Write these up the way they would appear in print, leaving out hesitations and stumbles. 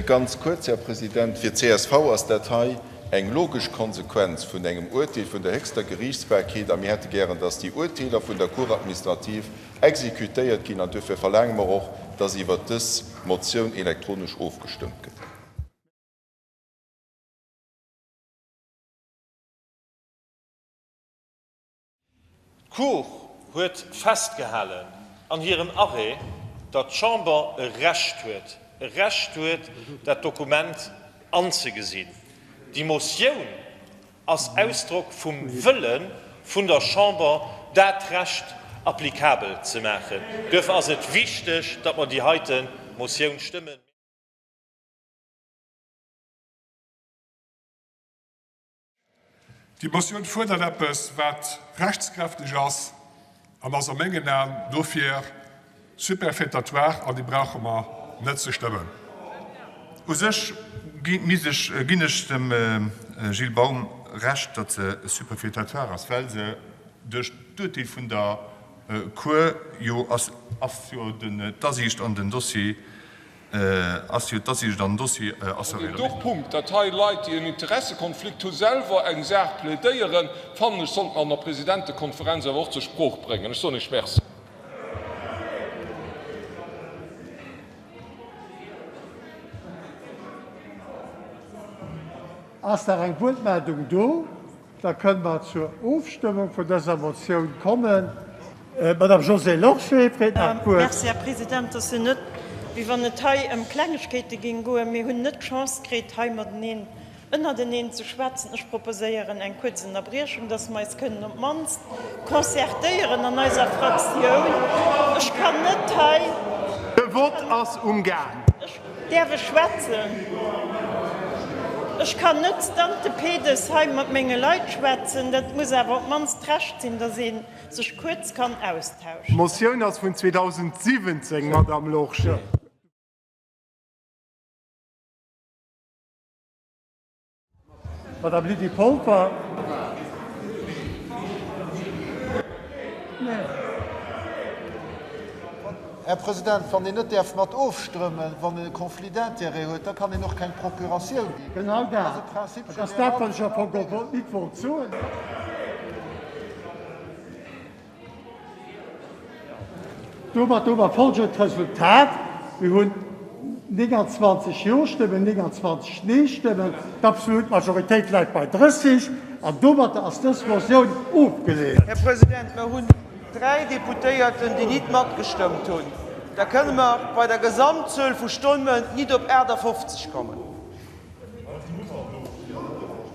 Ganz kuerz, Här President, Fir d'CSV ass dat hei eng logesch Konsequenz vun engem Uerteel vun der héchster Geriichtsbarkeet a mir hätte gären, dass déi Uerteeler vun der Cour administrative exekutéiert ginn an duerfir verlaange mer och, dass iwwert dës Motioun elektronesch ofgestëmmt gëtt. D'Cour huet festgehalen an hirem Arrêt, datt d'Chamber e Recht huet, e Recht huet, dat Dokument anzegesinn. Déi Motioun ass Ausdrock vum Wëlle vun der Chamber, dat Recht applicabel ze maachen. Duerfir ass et wichteg, datt mer déi heite Motioun stëmmen. Déi Motioun fuerdert eppes, wat rechtskräfteg ass an ass a mengen Aen dofir superfétatoire an déi brauche mer net ze stëmmen. U sech ginn ech dem Gilles Baum Recht, datt se superfétatoire ass, well se duerch d'Urteel vun der Cour jo ass jo d'Asiicht an den Dossier Ass jo d'Asiicht an den Dossier assuréiert. An deen do Punkt, datt hei Leit, déi en Interessekonflikt hu selwer eng Saach plädéieren, fannen ech, sollt mer an der Presidentekonferenz awer och zur Sprooch bréngen. Ech soen Iech Merci. Ass nach eng Wuertmeldung do? Da kënne mer zur Ofstëmmung vun dëser Motioun kommen. D'Madame Josée Lorsché freet nach d'Wuert. Merci, Här President. Et ass jo net, wéi wann et hei ëm Klengegkeete géing goen. Mir hunn net d'Chance kritt, hei mateneen, ënnerteneen ze schwätzen. Ech proposéieren eng kuerz Ënnerbriechung, dass mer eis kënnen op d'mannst concertéieren an eiser Fraktioun. Ech kann net hei. De Vott ass um Gaang. Däerf ech schwätzen? Ech kann net stante pedes hei mat menge Leit schwätzen. Dat muss awer op d'mannst d'Recht sinn, datt ee sech kuerz kann austauschen. D'Motioun ass vun 2017, Madamm Lorsché. Madame Lydie Polfer. Här President, wann een net däerf mat ofstrëmmen, wann een e Conflit d'intérêts huet, da kann een och keng Procuratioun ginn. Genau dat ass dat, wat ech am Fong geholl nit wollt soen. Domat hu mer folgend Resultat, Mir hunn 29 Jo-Stëmmen, 29 Nee-Stëmmen, d'absolut Majoritéit läit bei 30, an domatter ass dës Motioun ofgeleent. Här President, mer hunn dräi Deputéierten, déi nit matgestëmmt hunn. Da kënne mer bei der Gesamtzuel vu Stëmmen nit op 58 kommen.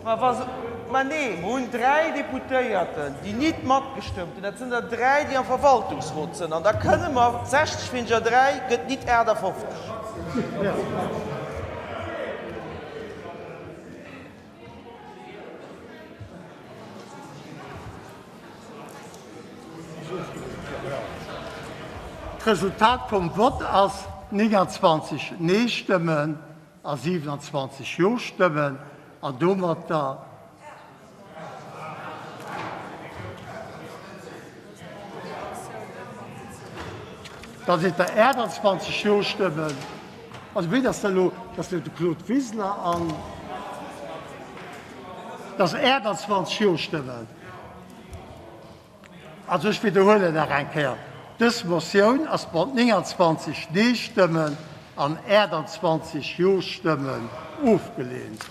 Ma nee, mer hunn dräi Deputéierten, déi nit matgestëmmt hunn. Dat sinn der dräi, déi am Verwaltungsrot sënn. An da kënne mer, 60 wéineger 3 gëtt nit 58. D'Resultat vum Vott ass 29 Nee-Stëmmen a 27 Jo-Stëmmen an domatter da sinn der 28 Jo-Stëmmen. Also wéi dass da elo, dass elo de Claude Wiseler an dass 28 Jo-Stëmmen. Also ech widderhuelen nach eng Kéier, Dës Motioun ass mat 29 Nee-Stëmmen an 28 Jo-Stëmmen ofgeleent.